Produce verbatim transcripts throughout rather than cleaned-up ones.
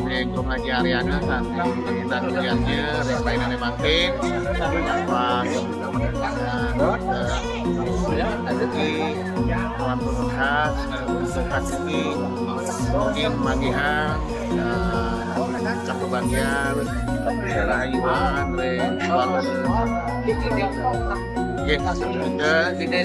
Ring Gung Haji Ariana, santi kita kuliahnya, ring pelayanan mangkin, pas, eh, rezeki, tuan tunas, tunas ini, mungkin manggihang, eh, kebagian, kerahayuan, ring keluarga. Oke, kita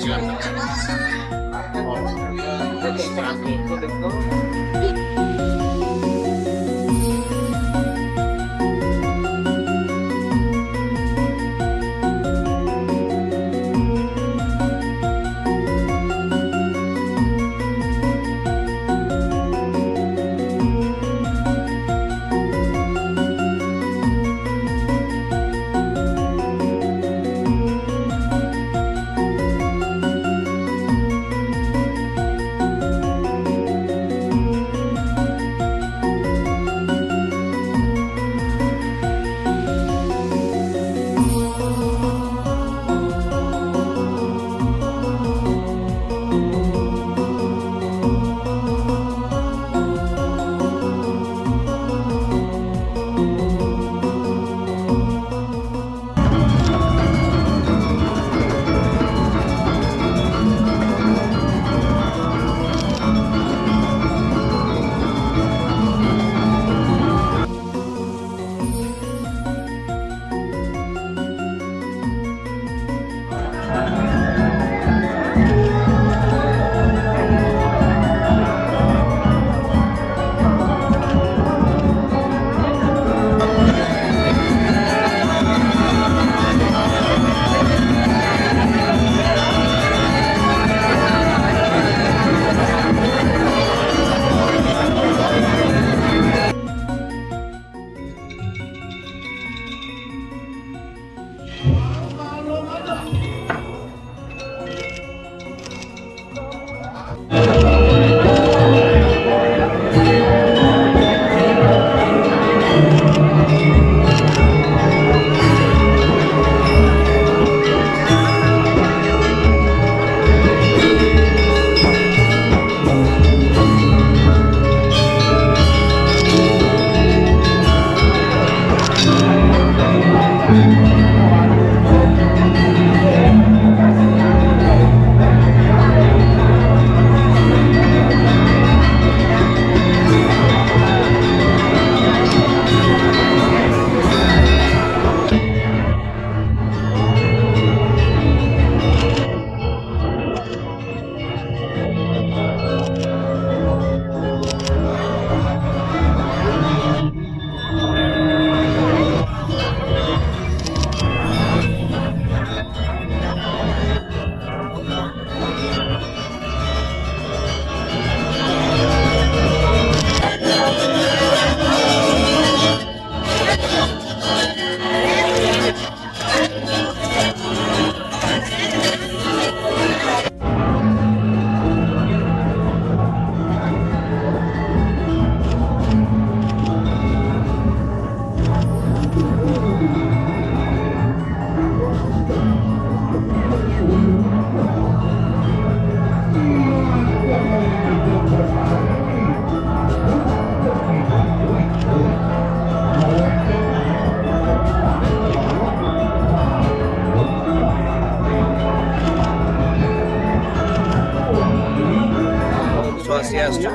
Swastiastu.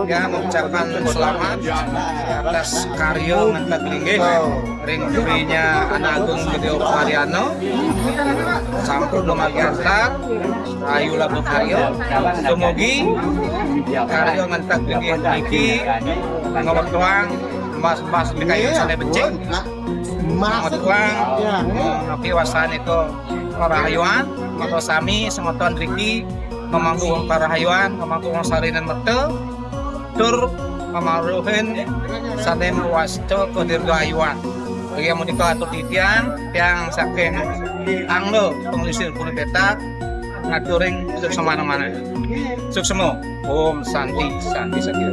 Ya, mengucapkan selamat atas karya ngenteg linggih ring purinya Anak Agung Gedé Mariana. Sampun dumagian tar, ayu labuh karya. Dumugi karya ngenteg linggih niki ngwetuang emas-emas mikayu sané becik. Ngwetuang, hmm, napi wastané to karahayuan, mangda sami semeton riki mamangku karahayuan, mamangku salinan merta, tur pamaruhin sané mawasta kadirgayuan. Inggih punika atur titiang, tiang saking Angga Panglisir Puri Petak, ngaturing suksma manah. Suksma. Om Santi, Santi, Santi.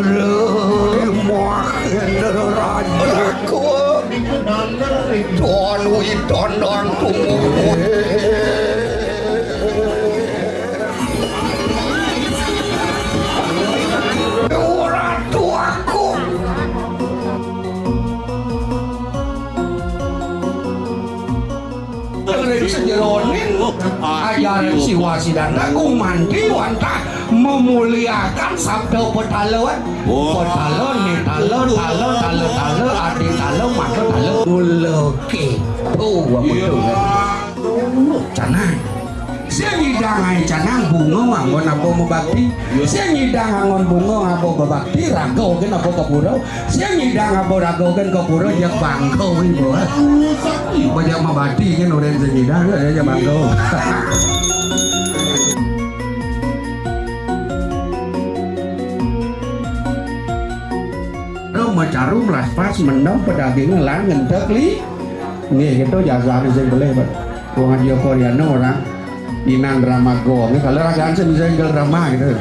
Rimah Indra Raja. Tuan Widandan tumuhun. Ratu Agung. Ring sajeroning ajaran Siwa Sidagung mandi wantah memuliakan sabda petala, kan? Petala, netala, tala, tala, tala, aditala, mata tala. Mula kéto, betul, kan? Canang. Sing nyidang aé canang bunga nganggon aba mabakti. Sing nyidang anggon bunga ngaba mabakti, raga gén aba ka pura. Sing nyidang aba raga gén ka pura, jeg bangga wé, Mbok. Ba jeg mabakti gén orang sing nyidang, ya, jeg bangga. Roma caru melaspas mendem pedaging ngelang ngentek li. Nggih, gitu jasané sing belih, Pak. Wong Aji Koryana orang Inan Rama Gong, kalau ragaan sing bisa inggal Rama gitu.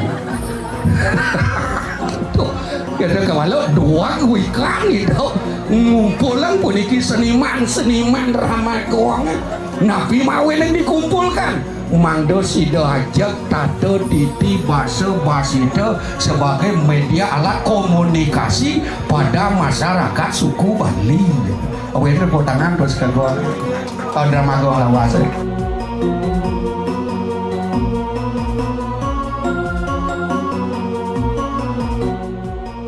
Tuh, kita kawala dua wikan gitu. Ngumpulang puniki seniman-seniman Rama Gong. Napi mawin yang dikumpulkan? Mangda sida ajeg tata titi basa basita sebagai media alat komunikasi pada masyarakat suku Bali. Awéné tepuk tangan terus kagok. Tandra Magong Lawas.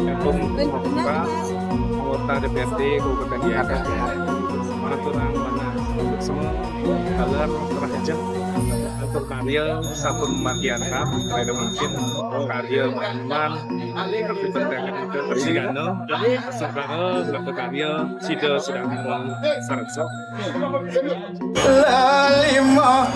Agung Mukhtar, anggota D P R D Kabupaten Gianyar, matur nuwun manah semua, kaler kerajaan untuk karya sampun margianak, karya mungkin karya Manuan, Persigana, Sukara, karya sida sedang sarengsa. Lalima.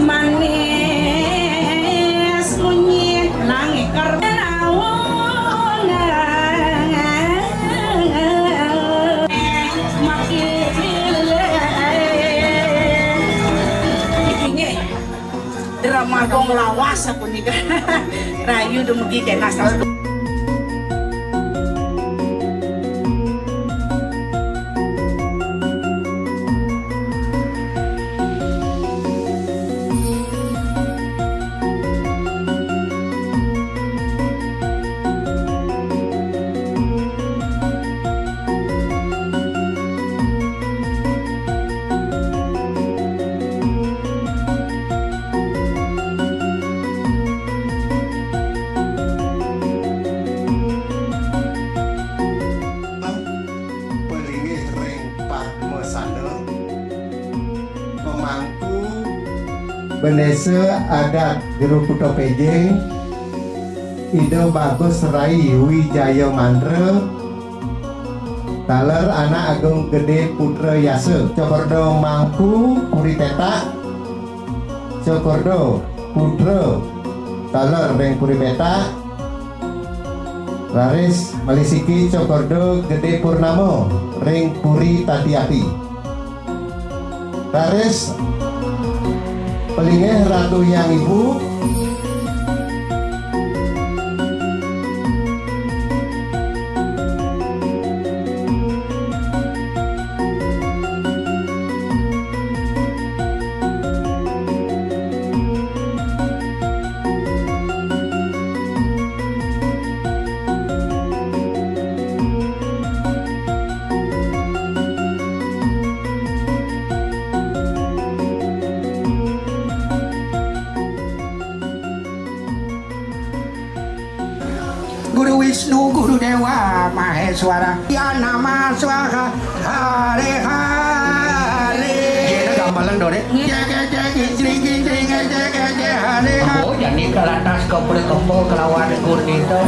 Manis munyi langit kerdawangan. Makin pilih. Inggih. Drama Gong Lawas sapunika. Rahayu dumugi kénak sami. Palinggih ring padmasana, pemangku Bendesa Adat Jero Kuta Pejeng, Ida Bagus Rai Wijaya Mandra, taler Anak Agung Gedé Putra Yasa, Cokorda Mangku Puri Petak, Cokorda Putra, taler ring Puri Petak, raris malih siki Cokorda Gedé Purnama ring Puri Tati Api. Raris palinggih Ratu Hyang Ibu. Wisnu Guru Dewa Maheswara. Ya nama swaha, hare hare. Iya, gamelan, Dore. Cek, cek, cek, cek, cek, cek, hare hare. Oh, jadi kelantas kempel-kempel kelawan gunita.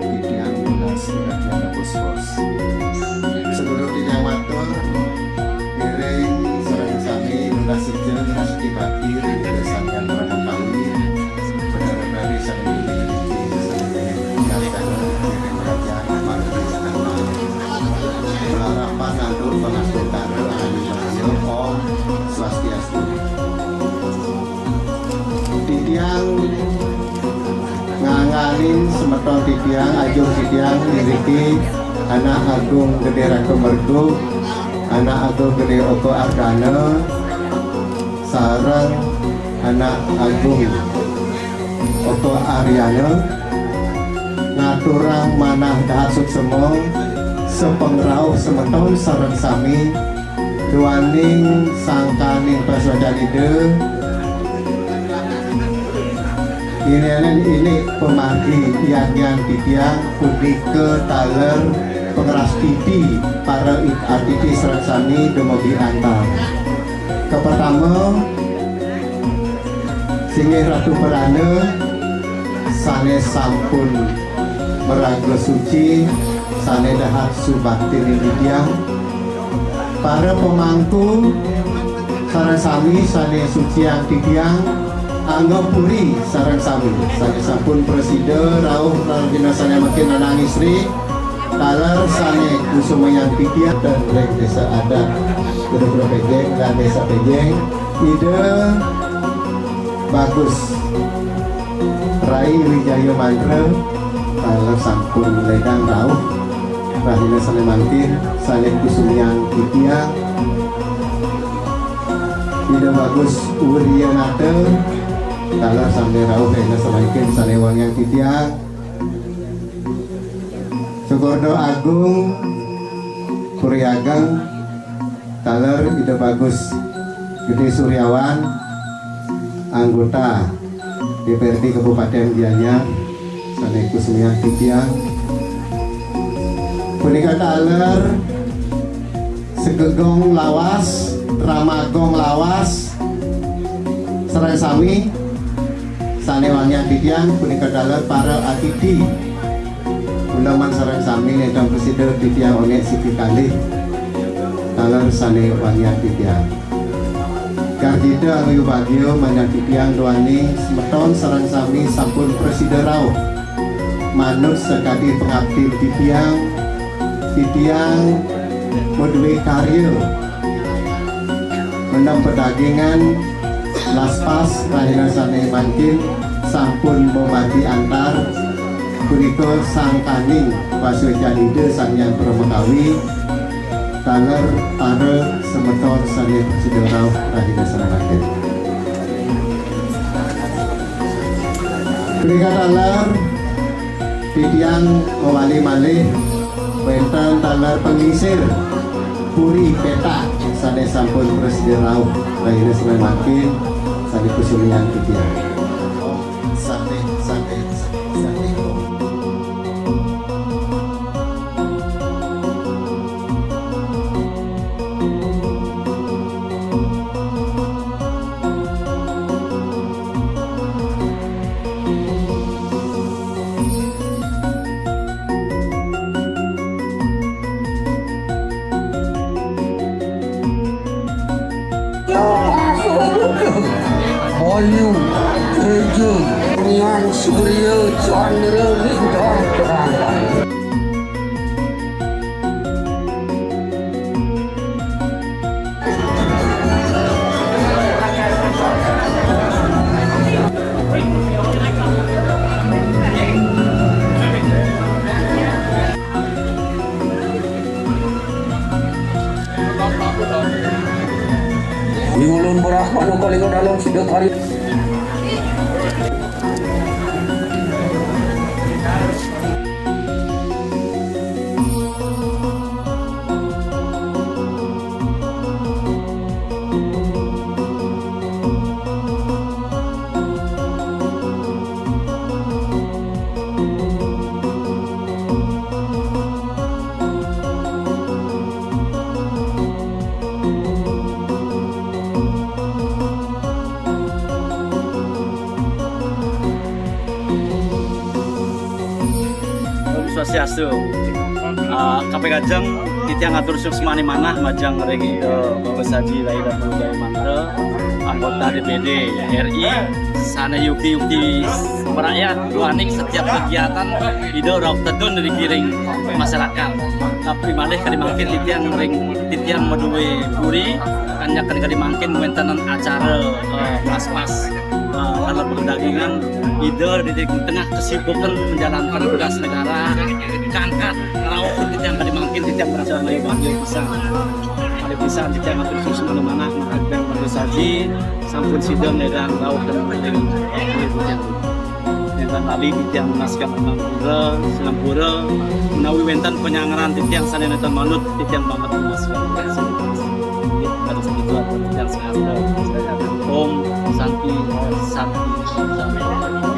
Titiang nunas pengajian Puspos. Sebelum titiang matur, ngiring sareng sami nunas sujud, nunas bakti ring Ida Sang Hyang Parama Kawi, bener-bener sami niki sami niki kerajaan margi utama. Harapan antuk pangastungkara adi madia. Om Swastiastu. Titiang ngangganin semeton titiang, ajuh titiang niriki Anak Agung Gede Ratu Mergug, Anak Agung Gede Oka Ardana, sareng Anak Agung Oka Aryana, ngaturang manah dahat suksema, sapangrauh semeton sareng sami, duaning sangkaning pasuecan Ida, inenen indik pamargi yadnyan titiang punika taler pangrastiti para it-, atiti sareng sami dumugi antar. Kapertama, singgih Ratu Perana sane sampun maraga suci, sane dahat subaktinin titiang. Para pamangku sareng sami sane suciang titiang, angga puri sareng sami sane sampun prasida rauh rahina sane mangkin anang istri, taler sane kusumayang titiang ten ring Desa Adat Gedebra Pejeng lan Desa Pejeng, Ida Bagus Rai Wijaya Mantra, taler sampun ledang rauh rahina sane mangkin, sane kusumayang titiang, Ida Bagus Wiryanata, Taler sane rauh ring samangkin sane wangiang titiang. Sukurdo Agung, Puri Ageng, taler Ida Bagus Gede Suryawan, anggota D P R D Kabupaten Gianyar, sane kusumayang titiang. Punika taler Segegong Lawas, Ramagong Lawas, sareng sami sane wangiang titiang. Punika taler para atidi. Uleman sareng sami nenten prasida titiang onek siki kalih. Taler sane wangiang titiang. Garjita anuyu bagia manah titiang duaning semeton sareng sami sampun prasida rauh. Manut sakadi pangaptin titiang, titiang madue karya menem padagingan laspas rahina sane mangkin sampun mamati antar punika sangkaning pasuecan Ida Sang Hyang Paramakawi, taler para semeton sane prasida rauh rahina sane mangkin. Punika taler titiang mawali malih wenten taler panglingsir puri petak sane sampun prasida rauh rahina sane mangkin sane kusumayang titiang. Om Santi, Santi, Santi, Santi, Om. Bayu, Tejo, Nian, Surya, Chandra, Lintang, Terang. Ing ulun berah manuk kalinga dalam sida kari. Om Swastiastu. Ah, kaping ajeng titiang atur suksmane manah majeng ring Ida Bapak Saji Rai Datu Jaya Mantra, anggota D P D R I, sane yukti-yukti merakyat duaning setiap kegiatan Ida rauh tedun ring masyarakat. Tapi malih kadi mangkin titiang ring titiang madue puri, kanyakan kadi mangkin wenten acara, eh, laspas, eh, taler padagingan, Ida di tengah kesibukan menjalankan tugas negara, kangkat rauh titiang kadi mangkin titiang merasa malih bahagia pisan. Malih pisan titiang atur suksmane manah, maka titiang sampun sida nyidang rauh titiang. Nenten lali titiang nunas ngampura, ngampura, menawi wenten panyangaran titiang sane nenten manut, titiang banget nunas ngampura. Inggih, kados punika atur titiang sehat. Om Santi, Santi, Santi.